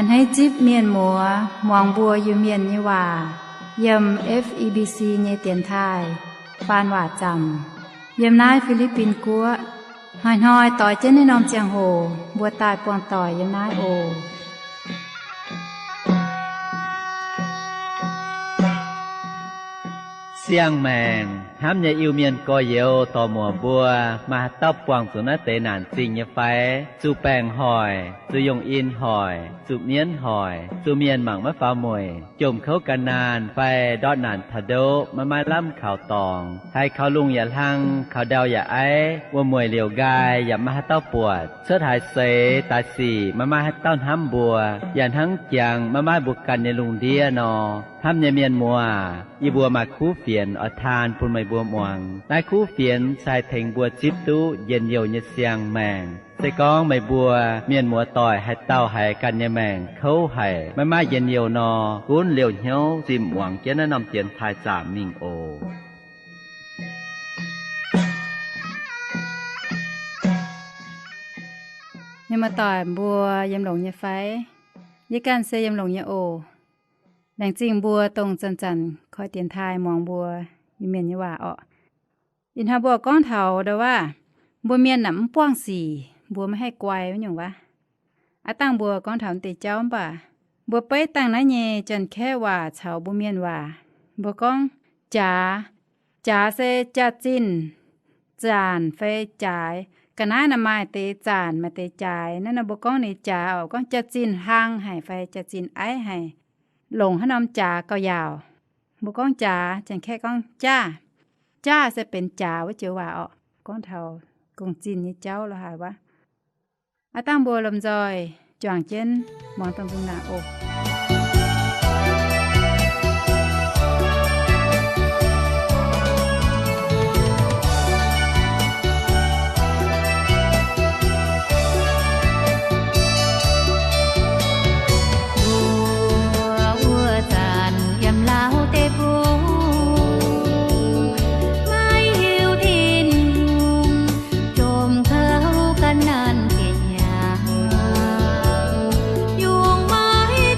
A'hneiv zipv mienh muoz muangx mbuo Iu-Mienh nyei waac yiem F E B C nyei dienx taaih faan waac zaamc yiem naaiv Fi^li^bin Guoqv. Hnoi-hnoi doix jienv naaiv norm ziangh hoc mbuo daaih buangh doic yiem naaiv oc. Siang-maengc hnamv nyei Iu-Mienh gorx-youz dorc-muoc mbuo, maaih haaix dauh buangh zuqc naaiv deix naanc zingh nyei fai? Zuqc baengc hoic, zuqc yungh in hoic, zuqc mienv hoic, zuqc mienh mangc maiv faaux mueic, jomc kouv gan naanh fai ndortv naanc taux ndoqv maiv maaih lamh kaux dorngx, haiz kaux lungh yaac hlang, kaux ndau yaac aiv, wuom-mueic liouc nqaai yaac maiv maaih haaix dauh buatc, cuotv haaix seix daaih sic maiv maaih haaix dauh hnamv mbuo, yaac hnangv jangx maiv maaih mbuo ganh nyei lungh ndiev nor. Hnamv nyei mienh muoz, yie mbuo maaih kuv fienx oix taan bun meih mbuo muangx. Naaiv kuv fienx se haih tengx mbuo zipv duqv njien-youh nyei siang-maengc. Se gorngv meih mbuo mienh muoz doic haaix dauh haiz ganh nyei maengc kouv haic, maiv maaih njien-youh nor, gunv liouh hnyouv zimh muangx jienv naaiv norm dienx taaih zaamc mingh oc. Mienh muoz doic mbuo yiem longx nyei fai? Yie ganh se yiem longx nyei oc. Laengz zingh mbuo dongh zanc-zanc koi dienx taaih muangx mbuo Iu-Mienh nyei waac orqc. Ih hnoi mbuo gorngv taux ndau waac, mbuo mienh naaic mv buangh sic, mbuo maiv haih guai wuov nyungc waac. Aav dangh mbuo gorngv taux deix jauv mv baac mbuo beiv dangh naaiv nyei Janx-Kaeqv waac caux mbuo mienh waac. Mbuo gorngv jaax, jaax se jaax-zinh, zaanc fai jaaix. Ga'naaiv naaic maaih deix zaanc maaih deix jaaix. Naaiv nor mbuo gorngv ninh jaax oc, gorngv jaax-zinh hlang haic fai jaax-zinh aiv haic, longc haaix norm jaax gauh yaauc. Mbuo gorngv jaax, Janx-Kaeqv gorngv jaav. Jaav se benx jaax wuov joux waac orqc. Gorngv taux gong-zinh nyei jauv lo haaix waac. Aav dangh mbuo lomh nzoih juangc jienv muangx dongh nzung naaic oc. Mbuo wuov zanc yiem Laauv deic-bung, maiv hiuv Tin-Hungh, jomc kouv ga'naanh jiex hnyangx, yungz maiv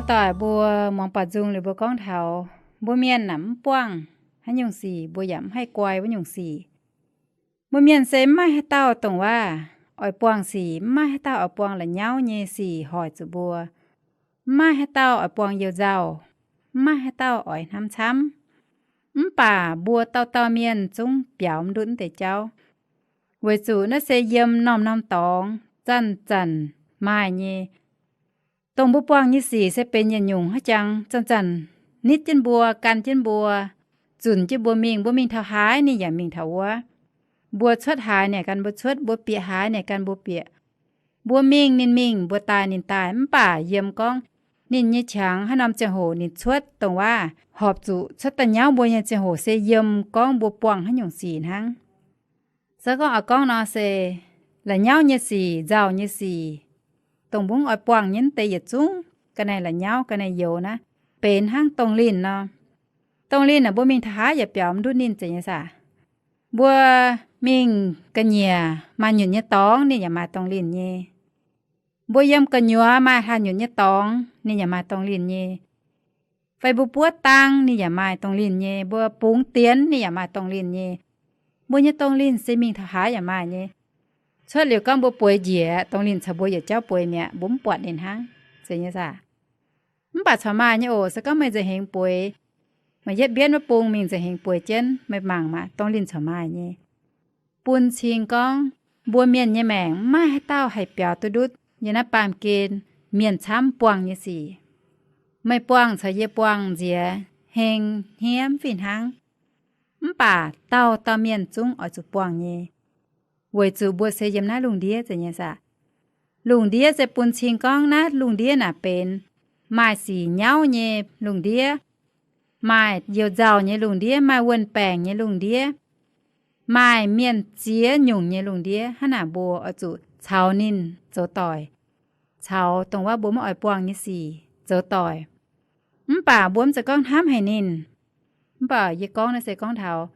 Doic mbuo muangx baac nzung liuz mbuo gorngv taux mbuo mienh naaic mv buangh haaix nyungc sic, mbuo yaac mv haih guai wuov nyungc sic. Mbuo mienh se mv maaih haaix dauh dongh waac oix buangh sic, mv maaih haaix dauh oix buangh la'nyauv nyei sic hoic zuqc mbuo. Mv maaih haaix dauh oix buangh you-nzauh, mv maaih haaix dauh oix hnamv camv. Mv baac mbuo dauh dauh mienh zungv biaux mv ndutv deix jauv, weic zuqc naaiv se yiem norm-norm dorngx zanc-zanc maaih nyei. Dongh mbuo buangh nyei sic se benx yietc nyungc haic jangx, zanc-zanc nitv jienv mbuo, gan jienv mbuo, zunc jienv mbuo mingh. Mbuo mingh taux haaix, ninh yaac mingh taux wuov. Mbuo cuotv haaix, ninh gan mbuo cuotv. Mbuo bieqc haaix, ninh gan mbuo bieqc. Mbuo mingh, ninh mingh. Mbuo daaih, ninh daaih. Mv baac yiem gorngv ninh nyei qangx haaix norm ziangh hoc ninh cuotv, dongh waac horpc zuqc cuotv daaih nyauv mbuo nyei ziangh hoc se yiem gorngv mbuo buangh haaix nyungc sic hnangv. Se gorngv oix gorngv nor se la'nyauv nyei sic, nzauh nyei sic, dongh mbuo oix buangh nyei deix yietc zungv ga'naaiv la'nyauv, ga'naaiv youz naaiv, benx hnangv dongh linh nor. Dongh linh naaic mbuo mingh taux haaix yaac biaux mv ndutv ninh, zeiz nyei saah? Mbuo mingh ga'nyiec maaih nyutc nyei dorngx, ninh yaac maaih dongh linh nyei. Mbuo yiem gu'nyuoz maaih hlaax nyutc nyei dorngx, ninh yaac maaih dongh linh nyei. Fai mbuo buov dang, ninh yaac maaih dongh linh nyei. Mbuo bungx dienx, ninh yaac maaih dongh linh nyei. Mbuo nyei dongh linh se mingh taux haaix yaac maaih nyei. Cuotv liuz gorngv mbuo bueix njiec, dongh linh caux mbuo yietc jauv bueix mi'aqv, mbuo mv buatc ninh hnangv, zeiz nyei saah? Mv baac corc maaih nyei oc. Se gorngv meih nza'hengx bueix, meih yietv mbienv wuov bung mingh nza'hengx bueix jienv, meih mangc maah, dongh linh corc maaih nyei. Bun cing gorngv mbuo mienh nyei maengc mv maaih haaix dauh haih biaux duqv ndutv yiem naaiv baamh gen mienh camv buangh nyei sic. Meih buangh caux yie buangh nziex heng hniev fih hnangv. Mv baac dauh dauh mienh zungv oix zuqc buangh nyei, weic zuqc mbuo se yiem naaiv lungh ndiev, zeiz nyei saah? Lungh ndiev se bun cing gorngv naaiv lungh ndiev naaic benx maaih sic nyauv nyei lungh ndiev, maaih you-nzauh nyei lungh ndiev, maaih wuon-baengc nyei lungh ndiev, maaih mienh ziex nyungc nyei lungh ndiev. Hnangv naaic mbuo oix zuqc caux ninh zoux doic, caux dongh wuov mbuo maiv oix buangh nyei sic zoux doic. Mv baac mbuo mv zeiz gorngv hnamv haic ninh. Mv baac yie gorngv naaiv se gorngv taux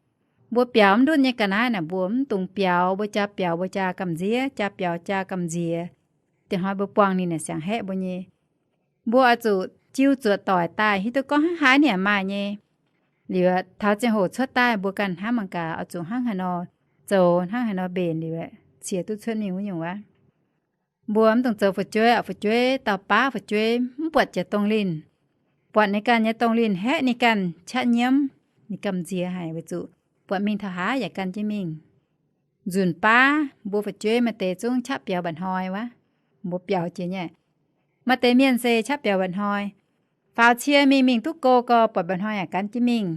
mbuo biaux mv ndutv nyei ga'naaiv naaic, mbuo mv dungx biaux. Mbuo jaa biaux mbuo jaa gamh nziex, jaa biaux jaa gamh nziex. Dieh hnoi mbuo buangh ninh naaic siangx haeqv mbuo nyei. Mbuo oix zuqc jiu zuoqc doic daaih hiuv duqv gorngv hnangv haaix ninh yaac maaih nyei. Liuz taux ziangh hoc cuotv daaih mbuo ganh hnamv mangc gaax oix zuqc hnangv haaix nor zoux, hnangv haaix nor mbenc liuz ciex duqv cuotv mingh wuov nyungc wuov. Mbuo mv dungx zoux fu'jueiv, fu'jueiv dauh baav fu'jueiv mv buatc jiex dongh linh, buatc ninh ganh nyei dongh linh haeqv ninh ganh qaqv nyiemv, ninh gamh nziex haic weic zuqc buatc mingh taux haaix yaac gan jienv mingh. Nzunc baav mbuo fu'jueiv maaih deix zungv qaqv biaux mba'hnoi wuov, mbuo biaux jiex nyei. Maaih deix mienh se qaqv biaux mba'hnoi, faaux cie mingh, mingh duqv go gau buatc mba'hnoi yaac gan jienv mingh.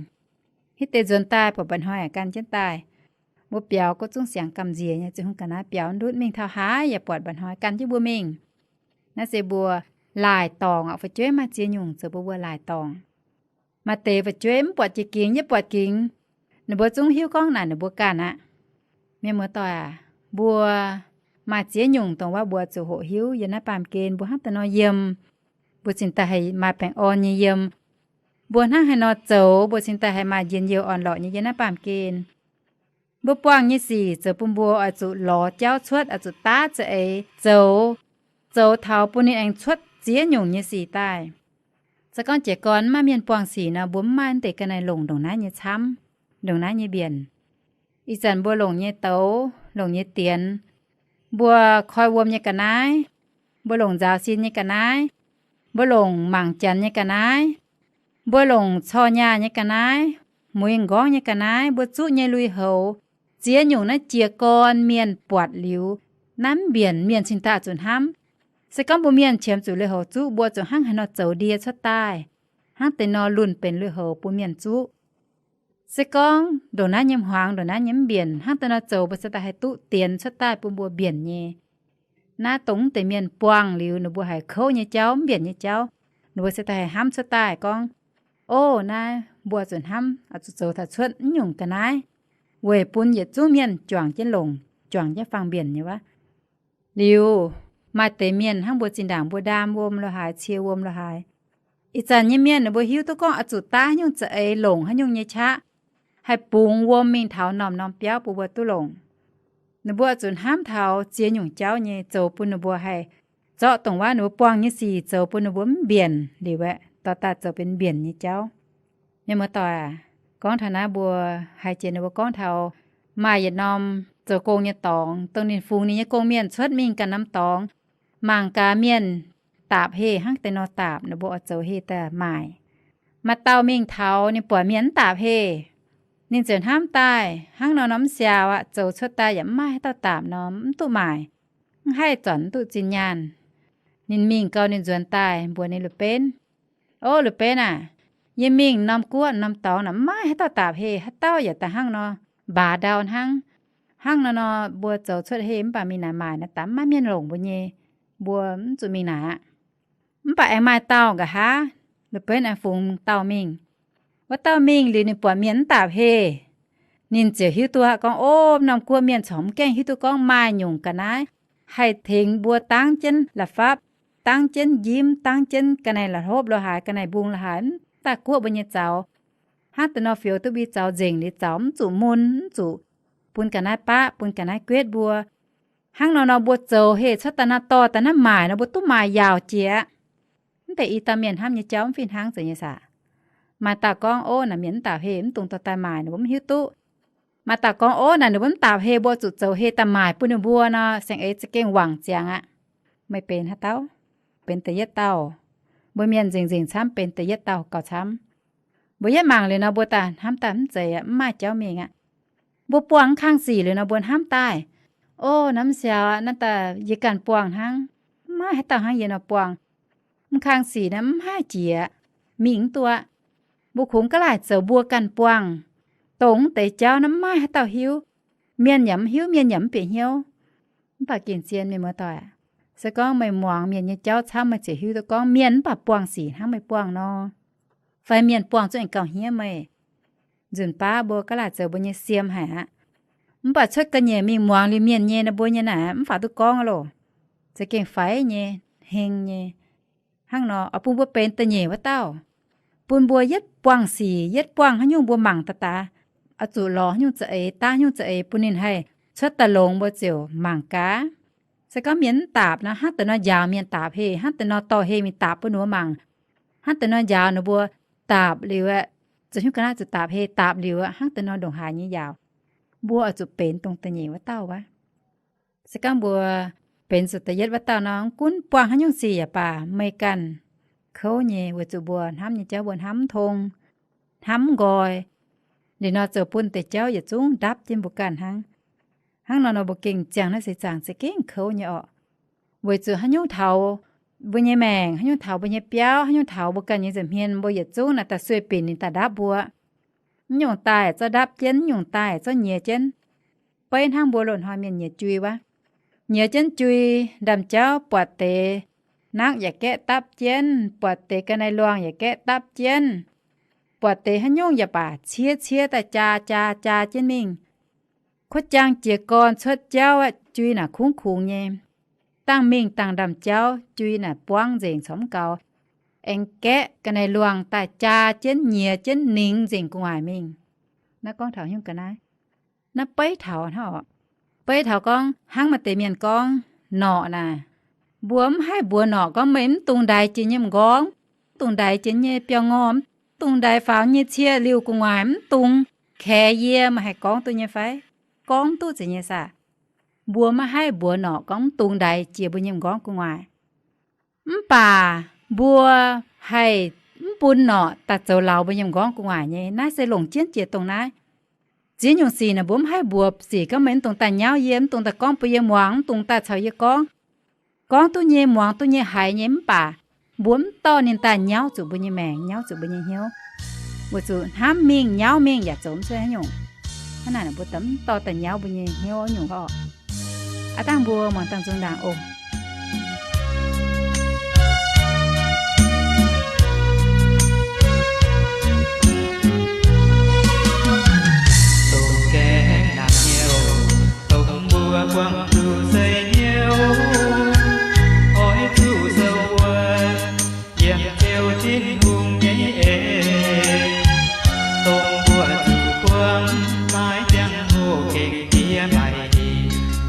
Hitv deix nzuonx daaih buatc mba'hnoi yaac gan jienv daaih. Mbuo biaux gorngv zungv siangx gamh nziex nyei, ziouc hungh ga'naaiv biaux ndutv mingh taux haaix yaac buatc mba'hnoi gan jienv mbuo mingh. Naaiv se mbuo laaic dorngc aqv. Fu'jueiv maaih ziex nyungc zoux bun mbuo laaic dorngc. Maaih deix fu'jueiv mv buatc jiex gingx, yie buatc gingx, ninh mbuo zungv hiuv gorngv naaic ninh mbuo ganh aqv. Mienh muoz-doic aac, mbuo maaih ziex nyungc dongh wuov mbuo zuqc hoqc hiuv yiem naaiv baamh gen mbuo hnangv daaih nor yiem, mbuo cingx daaih haih maaih baengh orn nyei yiem. Mbuo hnangv haaix nor zoux mbuo cingx daaih haih maaih njien-youh orn-lorqc nyei yiem naaiv baamh gen. Mbuo buangh nyei sic zoux bun mbuo oix zuqc lorz jauv cuotv, oix zuqc daav za'eix zoux, zoux taux bun ninh aengx cuotv ziex nyungc nyei sic daaih. Se gorngv jiez gorn maiv maaih mienh buangh sic nor, mbuo mv maaih deix ga'naaiv longc ndongc naaiv nyei camv, ndongc naaiv nyei mbienc. Ih zanc mbuo longc nyei douz, longc nyei dienx, mbuo koi wuom nyei ga'naaiv, mbuo longc nzaaux sin nyei ga'naaiv, mbuo longc mangc janx nyei ga'naaiv, mbuo longc corc nyaah nyei ga'naaiv, mueiz m'nqorngv nyei ga'naaiv, mbuo zuqv nyei lui-houx, ziex nyungc naaiv jiez gorn mienh buatc liuz, naaiv mv mbienc mienh cingx daaih zuqc hnamv. Se gorngv mbuo mienh qiemx zuqc lui-houx zuqv, mbuo zuqc hnangv haaix nor zoux ndie cuotv daaih, hnangv deix nor lunh benx lui-houx bun mienh zuqv. Se gorngv ndongc naaiv nyei hmuangx, ndongc naaiv nyei mv mbienc, hnangv deix nor zoux mbuo se daaih haih duqv dienx cuotv daaih bun mbuo mbienc nyei. Naaiv dongh mv deix mienh buangh liuz ninh mbuo haiz kouv nyei jauv, mv mbienc nyei jauv, ninh mbuo se daaih haih hnamv cuotv daaih gorngv, o, naaiv mbuo zuqc hnamv, zuqc zoux taux cuotv mv nyungc ga'naaiv, weic bun yietc zungv mienh juangc jienv longc, juangc jienv faang mbienc nyei wuov. Liuz, maaih deix mienh hnangv mbuo zinh ndaangc mbuo ndaam wuom lo haaix, cie wuom lo haaix, ih zanc nyei mienh ninh mbuo hiuv duqv gorngv oix zuqc daav haaix nyungc za'eix, longc haaix nyungc nyei qaqv, haih bungx wuom mingh taux norm-norm biauv bun mbuo duqv longc. Ninh mbuo oix zuqc hnamv taux ziex nyungc jauv nyei, zoux bun ninh mbuo haih zorqv dongh wuov ninh mbuo buangh nyei sic zoux bun ninh mbuo mv mbienc liuz aeqv, dorh daaih zoux benx mbienc nyei jauv. Mienh muoz-doic aac, gorngv taux naaiv mbuo haiz jiex ninh mbuo gorngv taux maaih yietc norm zoux gong nyei dorngx, dongh ninh fungx ninh nyei gong-mienh cuotv mingh ganh norm dorngx, mangc gaax mienh daapc heh hnangv deix nor daapc, ninh mbuo oix zoux heh daaih maaic. Maaih dauh mingh taux ninh buatc mienh mv daapc heh, ninh ziouc hnamv daaih, hnangv nor norm siaaux aqv, zoux cuotv daaih yaac mv maaih haaix dauh daapc nor, mv duqv maaic, mv haih zornc, mv duqv zinh nyaanh. Ninh mingh gau ninh nzuonx daaih mbuox ninh la'benv, O la'benv aah, yie mingh norm guoqv norm dorngx naaic mv maaih haaix dauh daapc heh, haaix dauh yaac da'hnangv nor mbaaz ndau hnangv. Hnangv nor nor mbuo zoux cuotv heh mv baac mingh naaic maaic naaic daaih mv maaih mienh longc mbuo nyei, mbuo mv zuqc mingh naaic aqv. Mv baac aengx maaih dauh nqa'haav, la'benv aengx fungx dauh mingh. Wuov dauh mingh liuz ninh buatc mienh mv daapc heh, ninh ziouc hiuv duqv aqv gorngv, O, norm guoqv mienh corc mv gaengh hiuv duqv gorngv maaih nyungc ga'naaiv haih tengx mbuo dangv jienv la'fapv, dangv jienv njimv, dangv jienv ga'naaiv la'hlopv lo haaix, ga'naaiv mbungh lo haaix, mv daaih guoqv mbuo nyei zaux. Hnangv deix nor fioux duqv mbuo zaux nzengc liuz zaux mv zuqc mun, mv zuqc bun ga'naaiv baqv, bun ga'naaiv guetv mbuo. Hnangv nor nor mbuo zoux heh cuotv daaih naaiv dorh daaih naaiv maaic nor mbuo duqv maaic yaauc jiex aqv. Mv deix i dauh mienh hnamv nyei jauv mv fih hnangv zeiz nyei saah? Maaih dauh gorngv, O, naaic mienh mv daapc heh mv dungx dorh daaih maaic, ninh mbuo mv hiuv duqv. Maaih dauh gorngv, O, naaic ninh mbuo mv daapc heh, mbuo zuqc zoux heh daaih maaic bun ninh mbuo nor, saeng-eix za'gengh wangc ziangx aqv. Meih benx haaix dauh? Benx da'yietv dauh. Mbuo mienh nzengc-nzengc camv benx da'yietv dauh gauh camv. Mbuo yietv mangc liuz nor mbuo daaih hnamv daaih mv zeiz aqv, mv maaih jauv mingh aqv. Mbuo buangh mv kang sic liuz nor mbuo hnamv daaih, O, naaiv mv siaaux aqv, naaiv daaih yie ganh buangh hnangv, mv maaih haaix dauh hnangv yie nor buangh. Mv kang sic naaiv mv haih jiex, mingh mv duqv aqv. Mbuo kungx gaav laaic zoux mbuo ganh buangh. Dongh mv deix jauv naaiv mv maaih haaix dauh hiuv. Mienh yaac mv hiuv, mienh yaac mv bieqc hnyouv. Mv baac gengh zien, mienh muoz-doic, se gorngv meih muangx mienh nyei jauv camv meih ziouc hiuv duqv gorngv mienh mv baac buangh sic hnangv meih buangh nor, fai mienh buangh zungv aengx gauh hniev meih. Nzunc baav mbuo gaav laaic zoux mbuo nyei siem haic aqv. Mv baac cuotv ga'nyiec mingh muangx liuz mienh nyei nor mbuo nyei naaic mv faaux duqv gorngv aqv loh. Za'gengh faix nyei, heng nyei. Hnangv nor oix bun mbuo benx da'nyeic wuov dauh, bun mbuo yietv buangh sic, yietv buangh haaix nyungc mbuo mangc daaih daaih, oix zuqc lorz haaix nyungc za'eix, daav haaix nyungc za'eix bun ninh haih cuotv daaih longx mbuo ziouc mangc gaax. Se gorngv mienh mv daapc nor, hnangv deix nor njaaux mienh daapc heh, hnangv deix nor dorh heh mingh daapc bun ninh mbuo mangc, hnangv deix nor njaaux ninh mbuo daapc liuz aeqv, zoux hnyouv ga'naaiv zuqc daapc heh, daapc liuz aeqv, hnangv deix nor ndongc haaix nyei yaauc, mbuo oix zuqc benx dongh da'nyeic wuov dauh wuov. Se gorngv mbuo benx zuqc da'yietv wuov dauh nor, mv gunv buangh haaix nyungc sic yaac baac, meih ganh kouv nyei, weic zuqc mbuo hnamv nyei jauv mbuo hnamv mv tong, hnamv mv nqoi. Liuz nor zoux bun deix jauv yietc zungv ndapv jienv mbuo ganh hnangv. Hnangv nor nor mbuo gengh ziangh naaiv seix zaangc za'gengh kouv nyei orqc. Weic zuqc haaix nyungc taux mbuo nyei maengc, haaix nyungc taux mbuo nyei biauv, haaix nyungc taux mbuo ganh nyei nza'hmien, mbuo yietc zungv naaic daaih sueih binc ninh daaih ndapv mbuo. Mv nyungc daaih zorqv ndapv jienv, mv nyungc daaih zorqv nyiex jienv. Beiv hnangv mbuo loz-hnoi mienh nyiex jui wuov. Nyiex jienv jui, ndaamv-jauv buatc deix nakv yaac gaeqv dapv jienv, buatc deix ga'naaiv-luangh yaac gaeqv dapv jienv, buatc deix haaix nyungc yaac baac ciev ciev daaih jaa jaa jaa jienv mingh. Kuov jaang jiez gorn cuotv jauv aqv, jui naaic kungx kungx nyei. Dangh mingh dangh ndaamv-jauv jui naaic buangv nzengc corc mv gaux, aengx gaeqv ga'naaiv-luangh daaih jaa jienv nyiex jienv ningx nzengc gu'nguaaic mingh. Naaiv gorngv taux haaix nyungc ga'naaiv? Naaiv beiv taux hnangv orqc. Beiv taux gorngv hnangv maaih deix mienh gorngv norqc naaic, mbuo mv haih mbuox norqc gorngv meih mv dungx ndaix jiex nyei m'nqorngv, mv dungx ndaix jiex nyei biauv-ngorh, mv dungx ndaix faaux nyei cie liuh gu'nguaaic, mv dungx kaex yie, meih haih gorngv duqv nyei fai? Gorngv duqv zeiz nyei saah? Mbuo maiv haih mbuox norqc gorngv mv dungx ndaix jiex mbuo nyei m'nqorngv gu'nguaaic. Mv baac mbuo haih mv bun norqc daaih zoux lauz mbuo nyei m'nqorngv gu'nguaaic nyei. Naaiv se longc jienv jiex dongh naaiv. Ziex nyungc sic naaic mbuo mv haih mbuox sic gorngv meih mv dungx daaih nyauv yie, mv dungx daaih gorngv bun yie muangx, mv dungx daaih caux yie gorngv. Gorngv duqv nyei, muangx duqv nyei, haiz nyei, mv baac mbuo mv dorh ninh daaih nyauv zuqc mbuo nyei maengc, nyauv zuqc mbuo nyei hnyouv, weic zuqc hnamv mingh nyauv mingh yaac zoux mv cuotv haaix nyungc. Hnangv naaic mbuo mv dorh daaih nyauv mbuo nyei hnyouv nyungc orqc. Aav dangh mbuo muangx dangh nzung ndaangc oc. Dongh gaengh naaic hnyouv, dongh mbuo buangh zuqc sei hnyouv, oix zuqc sou wuov, yiem Ziouv Tin-Hungh nyei en. Dongh mbuo zuqc buangh naaiv ziangh hoc gengh jiex maaic,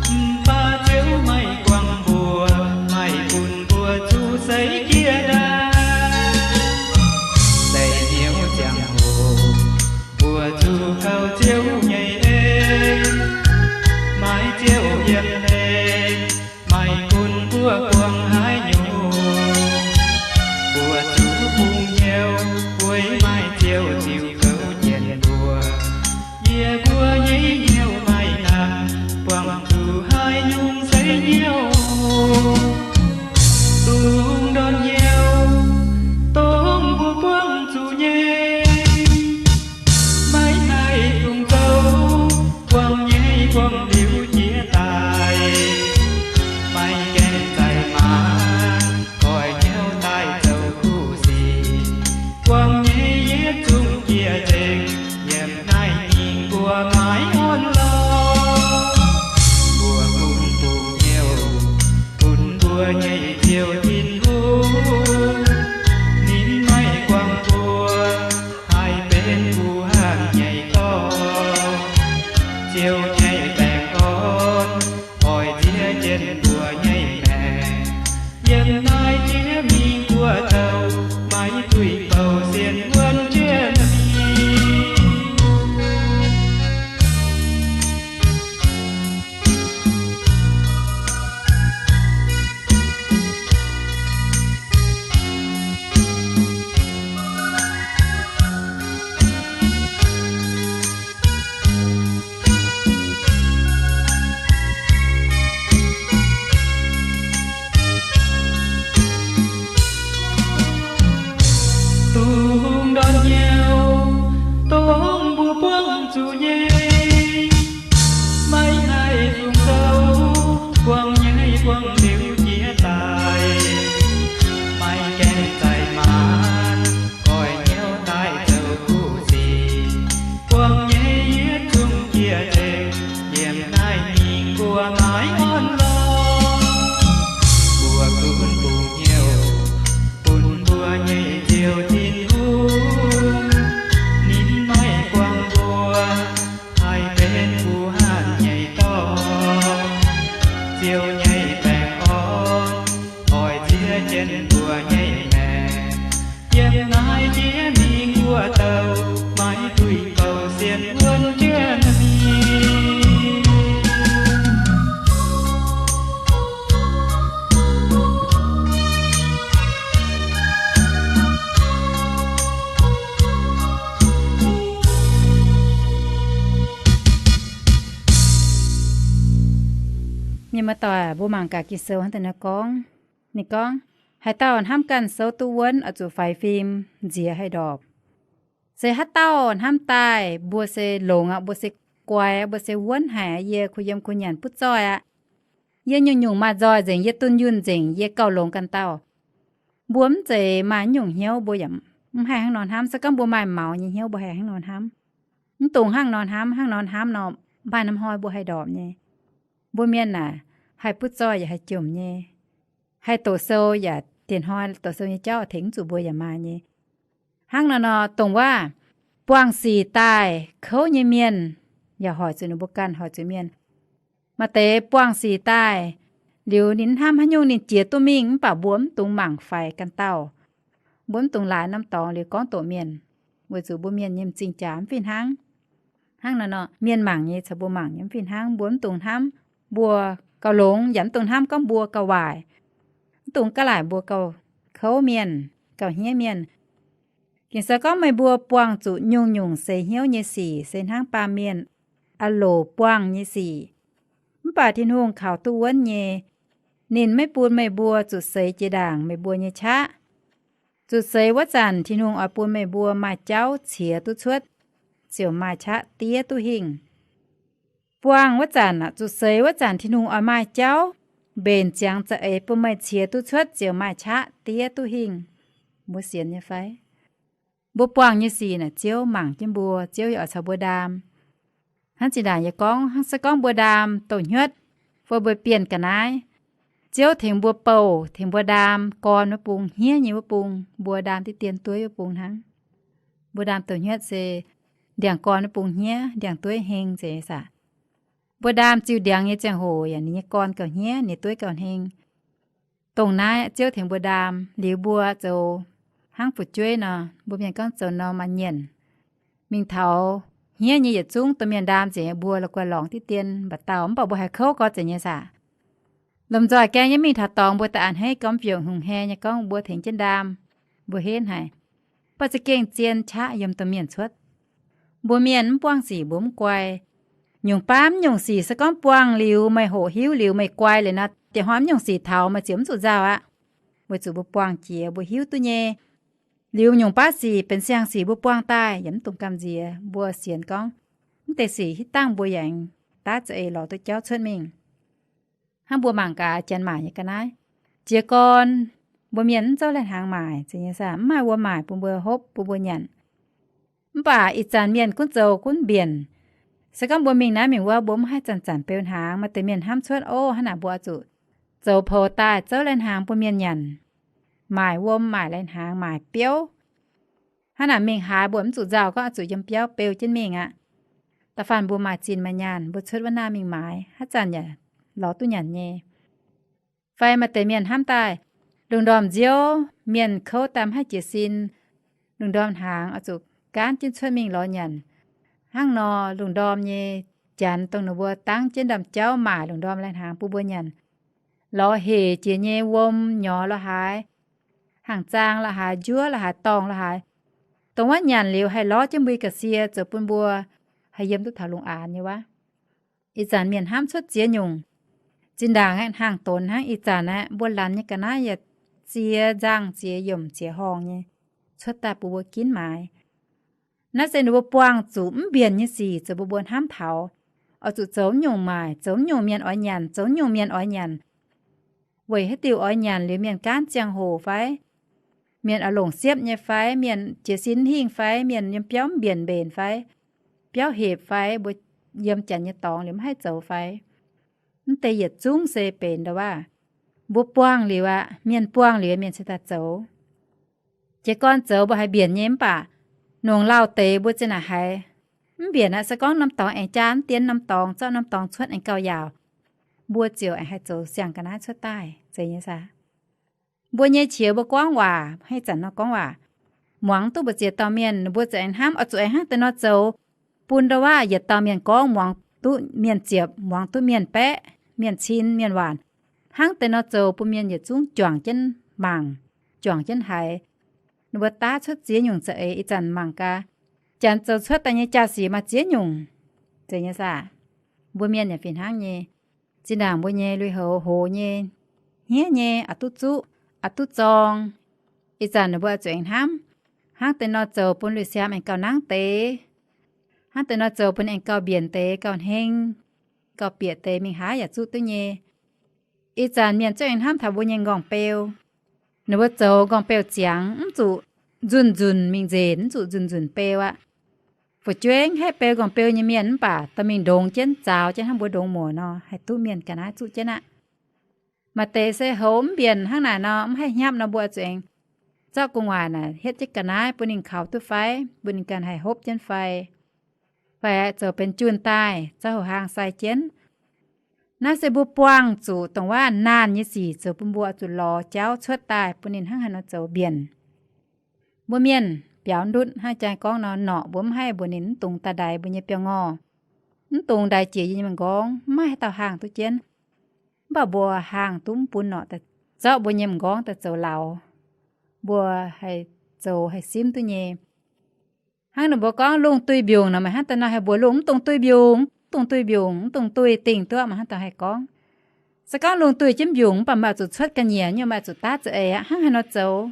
mv baac Ziouv meih buangh mbuo. Buangh liuz jiex daaih, maiv gaengh zaih maaz, goix hnyouv daaih zoux kuv sic. Buangh nyei yietv zungv jiex nzengc, yiem naaiv nyingh mbuo maiv orn lorqc. Mbuo gunv bungx hnyouv, bun mbuo nyei Ziouv Tin-Hungh, ninh maiv buangh mbuo, haih benx guh hanh nyei dorngx. Ziouv nyei baengh orn oix ziex jienv mbuo nyei maengc. Yiem naaiv jiex mingh buo douh, maiv duih bouh sienx wuonv jienv mingh. Dungx ndortv hnyouv, dongh mbuo buangh zuqc nyei, maiv haih dungx douh. Buangh nyei buangh liuz jiex daaih, maiv gaengh zaih maaz, goix hnyouv daaih zoux kuv sic. Buangh nyei yietv zungv jiex nzengc, yiem naaiv nyingh mbuo maiv orn lorqc. Mbuo gunv bungx hnyouv, bun mbuo nyei Ziouv Tin-Hungh, ninh maiv buangh mbuo, haih benx guh hanh nyei dorngx. Ziouv nyei baengh orn oix ziex jienv mbuo nyei maengc. Yiem naaiv jiex mingh buo douh, maiv duih bouh sienx wuonv jienv mingh. Mienh muoz-doic, mbuo mangc gaax Ging-Sou hnangv daaih nor gorngv. Ninh gorngv, haaix dauh hnamv ganh souv duqv wuonv, oix zuqc faix fim nziex haih ndorpc. Se haaix dauh hnamv daaih, mbuo se longx aqv, mbuo se guai aqv, mbuo se wuonv haic aqv, yie kuh yiem kuh nyanc butv zoih aqv. Yie nyungc-nyungc maaih nzoih nzengc, yie dunh yunh nzengc, yie gauh longx ganh dauh. Mbuo mv zeiz maaih nyungc hnyouv mbuo yaac mv haih hnangv nor hnamv. Se gorngv mbuo maaih maux nyei hnyouv mbuo haih hnangv nor hnamv. Mv dungx hnangv nor hnamv, hnangv nor hnamv nor, maaih norm hnoi mbuo haih ndorpc nyei. Mbuo mienh naaic, haih butv zoih yaac haih jomc nyei. Haih doqc sou yaac dieh hnoi doqc sou nyei jauv tengx mv zuqc mbuo yaac maaih nyei. Hnangv nor nor, dongh waac buangh sic daaih kouv nyei mienh yaac hoic zuqc ninh mbuo ganh, hoic zuqc mienh. Maaih deix buangh sic daaih, liuz ninh hnamv haaix nyungc ninh jiex duqv mingh, mv baac mbuo mv dungx mangc faix ganh dauh. Mbuo mv dungx laaix norm dorngx liuz gorngv doqc mienh, weic zuqc mbuo mienh nyei m'zing jaax mv fih hnangv. Hnangv nor nor, mienh mangc nyei caux mbuo mangc nyei mv fih hnangv. Mbuo mv dungx hnamv mbuo gauh longx, yaac mv dungx hnamv gorngv mbuo gauh waaic. Mv dungx gaav laaic mbuo gauh kouv mienh, gauh hniev mienh. Ging-Sou gorngv meih mbuo buangh zuqc nyungc-nyungc seix hnyouv nyei sic se hnangv baamh mienh a'loc buangh nyei sic. Mv baac Tin-Hungh kaux duqv wuonv nyei. Ninh maiv bun meih mbuo zuqc seix jiex ndaangc meih mbuo nyei qaqv. Zuqc seix wuov zanc Tin-Hungh oix bun meih mbuo maaih jauv ciex duqv cuotv, ziouc maaih qaqv diev duqv hingh. Buangh wuov zanc, zuqc seix wuov zanc Tin-Hungh oix maaih jauv mbenc ziangx za'eix bun meih ciex duqv cuotv ziouc maaih qaqv diev duqv hingh. Mbuo sienx nyei fai? Mbuo buangh nyei sic naaic Ziouv mangc jienv mbuo, Ziouv yaac oix caux mbuo ndaam. Hnangv zinh ndaangc yie gorngv, hnangv se gorngv mbuo ndaam douz-hnyuotv, fai mbuo bienh ga'naaiv, Ziouv tengx mbuo bouh, tengx mbuo ndaam gorn wuov bung, hniev nyei wuov bung, mbuo ndaam diqv dien dueiv wuov bung hnangv. Mbuo ndaam douz-hnyuotv se ndiangx-gorn wuov bung hniev, ndiangx-dueiv heng zeiz nyei saah. Mbuo ndaam ziux ndiangx nyei ziangh hoc yaac ninh nyei gorn gauh hniev, ninh dueiv gauh heng. Dongh naaiv Ziouv tengx mbuo ndaam liuz mbuo zoux hnangv fu'jueiv nor, mbuo mienh gorngv zoux norm ma'nyienc. Mingh taux hniev nyei yietc zungv domh mienh ndaam nzengc, mbuo la'guaih lorngx diqv dien mba'dauh, mv baac mbuo haiz kouv gorx zeiz nyei saah. Lomh nzoih gaeng nyei mingh taux dorngx mbuo da'an haiv gormx fiouc hungh hae nyei gorngv mbuo tengx jienv ndaam, mbuo henv haic. Mv baac za'gengh zien qaqv yiem domh mienh cuotv. Mbuo mienh mv buangh sic mbuo mv guai. Nyungc baav mv nyungc sic se gorngv buangh liuz meih hoqc hiuv liuz meih guai liuz nor, dieh hnoi mv nyungc sic taux meih ziouc mv zuqc nzauh aqv. Weic zuqc mbuo buangh jiex mbuo hiuv duqv nyei. Liuz nyungc baav sic benx siang-sic mbuo buangh daaih yaac mv dungx gamh nziex. Mbuo sienx gorngv mv deix sic hitv dangh mbuo yaac daav za'eix lorz duqv jauv cuotv mingh. Hnangv mbuo mangc gaax janx maaic nyei ga'naaiv. Jiez gorn mbuo mienh mv zouv lai-hnaangx maaic, zeiz nyei saah, mv maaih wuom maaic bun mbuo hopv, bun mbuo nyanc. Mv baac ih zanc mienh gunv zoux gunv mbienc. Se gorngv mbuo mingh naaiv mingh wuov, mbuo mv haih zanc-zanc beu hnaangx, maaih deix mienh hnamv cuotv, ov, hnangv naaic mbuo oix zuqc zoux poux daaih zouv lai-hnaangx bun mienh nyanc, maaic wuom, maaic lai-hnaangx, maaic biouv. Hnangv naaic mingh haaix mbuo mv zuqc nzauh gorngv oix zuqc yiem biauv beu jienv mingh aqv. Da'faanh mbuo maaih zinh maaih nyaanh, mbuo cuotv wuov naaiv mingh maaiz, haaix zanc yaac lorz duqv nyanc nyei. Fai maaih deix mienh hnamv daaih, lungh ndorm nziouv mienh kouv daaih mv haih jiez sin, lungh ndorm hnaangx oix zuqc gaanv jienv cuotv mingh lorz nyanc. Hnangv nor, lungh ndorm nyei janx dongh ninh mbuo dangv jienv ndaamv-jauv maaic lungh ndorm lai-hnaangx bun mbuo nyanc, lorz hec jiex nyei wuom nyorx la'haaix, hnaangx-zaang la'haaix, njuov la'haaix, dorngh la'haaix, dongh wuov nyanc liuz haih lorz jienv mbuo ga'sie zoux bun mbuo haih yiem duqv taux lungh aanx nyei wuov. Ih zanc mienh hnamv cuotv ziex nyungc. Zinh ndaangc aeqv, hnaangx-donx hnangv ih zanc aeqv, mbuo lanz nyei ga'naaiv yaac ziex nzangh, ziex yiemc, ziex horngh nyei cuotv daaih bun mbuo ginv maaiz. Naaiv se ninh mbuo buangh zuqc mv mbienc nyei sic zoux bun mbuo hnamv taux, oix zuqc zoux mv nyungc maaic, zoux mv nyungc mienh oix nyanc, zoux mv nyungc mienh oix nyanc. Weic haaix diuc oix nyanc liuz mienh gaanv ziangh hoc fai, mienh oix longc siepv nyei fai, mienh jiez sin hingh fai, mienh yiem biauv mv mbienc mbenc fai, biauv hepc fai, mbuo yiem janx nyei dorngx liuz mv haih zoux fai. Mv deix yietc zungv se benx ndau-waav mbuo buangh liuz aqv, mienh buangh liuz mienh cingx daaih zoux. Jiez gorn zoux mbuo haiz mbienc nyei mv baac, nongc lauh deix mbuo zinh naaic haiz mv mbienc aqv. Se gorngv norm dorngx aengx jaa mv dien, norm dorngx zorqv norm dorngx cuotv aengx gauh yaauc, mbuo ziouc aengx haih zoux siang-ga'naaiv cuotv daaih, zeiz nyei saah? Mbuo nyei qiex mbuo gorngv waac, haaix zanc nor gorngv waac, muangx duqv mbu'ziex dauh mienh, ninh mbuo ziouc aengx hnamv oix zuqc aengx hnangv deix nor zoux, bun ndau-waav yietc dauh mienh gorngv muangx duqv mienh ziepc, muangx duqv mienh baeqv, mienh cin, mienh waanc, hnangv deix nor zoux bun mienh yietc zungv juangc jienv mangc, juangc jienv haiz. Ninh mbuo daav cuotv ziex nyungc za'eix. Ih zanc mangc gaax, janx zoux cuotv daaih nyei jaa-sic maaih ziex nyungc, zeiz nyei saah? Mbuo mienh yaac fih hnangv nyei. Zinh ndaangc mbuo nyei lui-houx hoz nyei, hniev nyei, oix duqv zuqv, oix duqv zorng. Ih zanc ninh mbuo oix zuqc aengx hnamv, hnangv deix nor zoux bun lui-siaam aengx gauh nangv deix, hnangv deix nor zoux bun aengx gauh mbienc deix, gauh heng, gauh bieqc deix, mingh haaix yaac zuqv duqv nyei. Ih zanc mienh zungv aengx hnamv taux mbuo nyei nqorngv-beu. Ninh mbuo zoux nqorngv-beu ziangx mv zuqc nzunc-nzunc mingh nzenc, mv zuqc nzunc-nzunc beu aqv. Fu'jueiv haih beu nqorngv-beu nyei mienh mv baac dorh mingh ndongx jienv, zaaux jienv hnangv mbuo ndongx muoc nor, haih duqv mienh ga'naaiv zuqv jienv aqv. Maaih deix se houx mv mbienc hnangv naaic nor, mv haih hnyapv nor, mbuo zuqc aengx zorqv gu'nguaaic naaic hietv jienv ga'naaiv bun ninh kaux duqv fai, bun ninh ganh haih hopv jienv fai, fai zoux benx junh daaih, zorqv houx-haang sai jienv. Naaiv se mbuo buangh zuqc dongh waav naanh nyei sic zoux bun mbuo oix zuqc lorz jauv cuotv daaih bun ninh hnangv haaix nor zoux mbienc. Mbuo mienh biaux ndutv hnangv jaa gorngv nor, norqc mbuo mv haih mbuox ninh mv dungx daaih ndaix mbuo nyei biauv-ngorh, mv dungx ndaix jiex yie nyei m'nqorngv, mv maaih haaix dauh haangh duqv jienv. Mv baac mbuo haangh duqv mv bun norqc daaih zorqv mbuo nyei m'nqorngv daaih zoux lauz. Mbuo haih zoux haih simv duqv nyei. Hnangv ninh mbuo gorngv lungh duih mbiungc nor, meih hnangv daaih nor haih mbuox lungh mv dungx duih mbiungc, mv dungx duih mbiungc, mv dungx duih, dingh duqv, meih hnangv daaih haih gorngv. Se gorngv lungh duih jienv mbiungc mv baac meih oix zuqc cuotv ga'nyiec, nyei meih oix zuqc daav za'eix aqv, hnangv haaix nor zoux?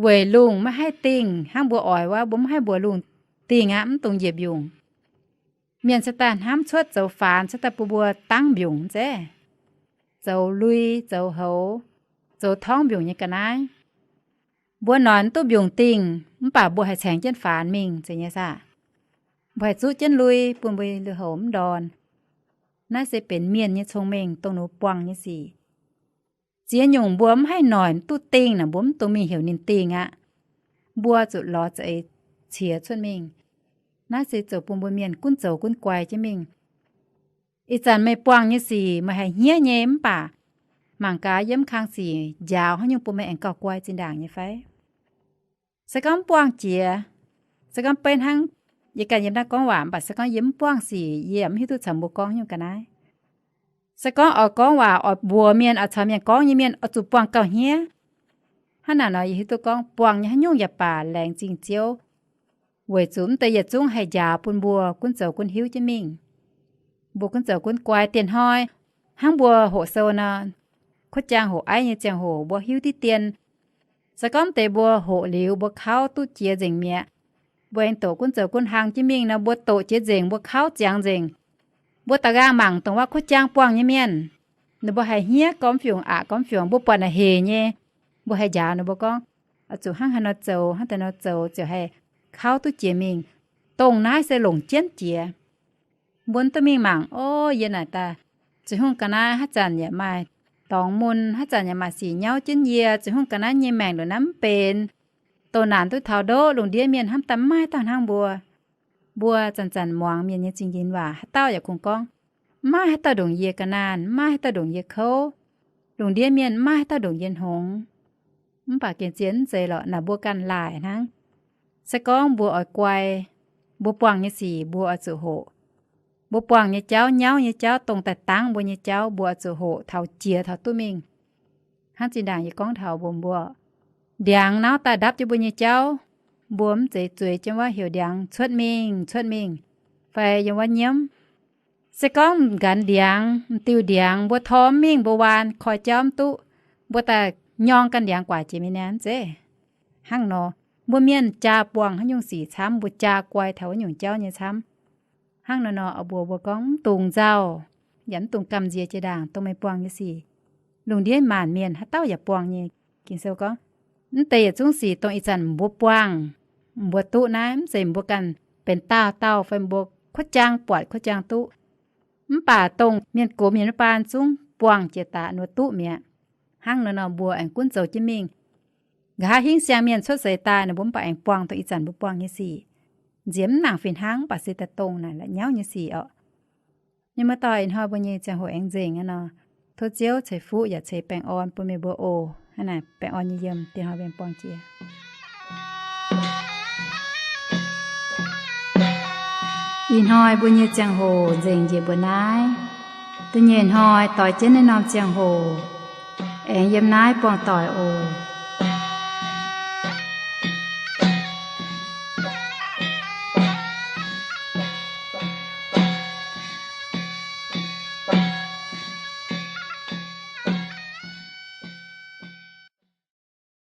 Weic lungh maiv haih dingh, hnangv mbuo oix wuov, mbuo mv haih mbuox lungh dingh aqv, mv dungx njiec mbiungc. Mienh se daaih hnamv cuotv zoux faanx se daaih bun mbuo dangv mbiungc zeiz, zoux lui, zoux houx, zoux torngv mbiungc nyei ga'naaiv. Mbuo noic mv duqv mbiungc dingh, mv baac mbuo haih caengx jienv faanx mingh, zeiz nyei saah? Mbuo haih zuqv jienv lui bun mbuo lui-houx mv ndorn. Naaiv se benx mienh nyei cong-mengh dongh ninh buangh nyei sic. Ziex nyungc mbuo mv haih noic mv duqv dingh naaic, mbuo mv dungx mingh heuc ninh dingh aqv. Mbuo zuqc lorz za'eix ciex cuotv mingh. Naaiv se zoux bun mbuo mienh gunv zoux gunv guai jienv mingh. Ih zanc meih buangh nyei sic meih haih hniev nyei mv baac mangc gaax yiem kang sic njaaux haaix nyungc bun meih aengx gauh guai zinh ndaangc nyei fai? Se gorngv mv buangh jiex, se gorngv beiv hnangv yie ganh yiem naaiv gorngv waac mv baac se gorngv yie mv buangh sic, yie yaac mv hiuv duqv caux mbuo gorngv nyungc ga'naaiv. Se gorngv oix gorngv waac oix mbuox mienh, oix caux mienh gorngv nyei mienh oix zuqc buangh gauh hniev. Hnangv naaic nor yie hiuv duqv gorngv buangh nyei haaix nyungc yaac baac laengz zingh Ziouv, weic zuqc mv deix yietc zungv haih njaaux bun mbuo gunv zoux gunv hiuv jienv mingh. Mbuo gunv zoux gunv guai dieh hnoi, hnangv mbuo hoqc sou nor, kuv jaang hoqc aiv nyei ziangh hoc mbuo hiuv diqv dien. Se gorngv deix mbuo hoqc liuz mbuo kauv duqv jiex nzengc mi'aqv, mbuo aengx doqc gunv zoux gunv hlang jienv mingh nor, mbuo doqc jiex nzengc, mbuo kauv ziangx nzengc. Mbuo da'nqaang mangc dongh wuov kuotv jaang buangh nyei mienh, ninh mbuo haih hniev gormx fiungc, aqc gormx fiungc, mbuo buatc naaic hec nyei. Mbuo haih njaaux ninh mbuo gorngv, oix zuqc hnangv haaix nor zoux, hnangv deix nor zoux ziouc haih kauv duqv jiex mingh. Dongh naaiv se longc jienv jiex. Mbuo mv duqv mingh mangc, o, yie naaic daaih, zuqc hungh ga'naaiv haaix zanc yaac maaih dorngx mun, haaix zanc yaac maaih sic nyauv jienv yie, zuqc hungh ga'naaiv nyei maengc ndongc naaiv mv benx, doh naanc duqv taux ndoqv, lungh ndiev mienh hnamv daaih maiv dauh hnangv mbuo. Mbuo zanc-zanc muangx mienh nyei zingh yinx waac, haaix dauh yaac kungx gorngv, maiv maaih haaix dauh ndongc yie ga'naanh, maiv maaih haaix dauh ndongc yie kouv. Lungh ndiev mienh maiv maaih haaix dauh ndongc yie hngongx. Mv baac gengh zien mv zeiz lorqc, naaic mbuo ganh laaic hnangv. Se gorngv mbuo oix guai, mbuo buangh nyei sic mbuo oix zuqc hoqc. Mbuo buangh nyei jauv, nyauv nyei jauv, dongh daaih dangv mbuo nyei jauv, mbuo oix zuqc hoqc taux jiex taux duqv mingh. Hnangv zinh ndaangc yie gorngv taux mbuo, mbuo ndiangx nauv daaih ndapv jienv mbuo nyei jauv, mbuo mv zeiz zueiz jienv wuov heuc ndiangx cuotv mingh, cuotv mingh, fai yiem wuov nyiemv. Se gorngv m'ganx ndiangx, m'diuh ndiangx, mbuo tor mv mingh, mbuo waan koi jauv mv duqv, mbuo daaih nyorng ganh ndiangx guaax jiex mingh niaa zeiv. Hnangv nor, mbuo mienh jaa buangh haaix nyungc sic camv, mbuo jaa guai taux wuov nyungc jauv nyei camv. Hnangv nor nor, mbuo, mbuo gorngv mv dungx nzauh, yaac mv dungx gamh nziex jiex ndaangc dongh meih buangh nyei sic. Lungh ndiev maanc mienh haaix dauh yaac buangh nyei. Ging-Sou gorngv, mv deix yietc zungv sic dongh ih zanc mbuo buangh, mbuo duqv naaiv, mv zeiz mbuo ganh benx daauh dauh fai mbuo kuotv jaang buatc kuotv jaang duqv. Mv baac dongh mienh gox mienh wuov baan zungv buangh jiex daaih nor duqv mi'aqv. Hnangv nor nor mbuo aengx gunv zoux jienv mingh. Nqa'haav hingv siang-mienh cuotv seix daaih nor, mbuo mv baac aengx buangh dongh ih zanc mbuo buangh nyei sic. Nziex mv nangc fih hnangv, mv baac se daaih dongh naaic la'nyauv nyei sic orqc. Mienh muoz-doic, ih hnoi mbuo nyei ziangh hoc aengx nzengc aqv nor. Tov Ziouv ceix fuqv yaac ceix baengh orn bun meih mbuo oc. Hnangv naaic, baengh orn nyei yiem, dieh hnoi mbuo aengx buangh jiex. Ih hnoi mbuo nyei ziangh hoc nzengc njiec mbuo naaiv. Da'nyeic hnoi doix jienv naaiv norm ziangh hoc aengx yiem naaiv buangh doic oc.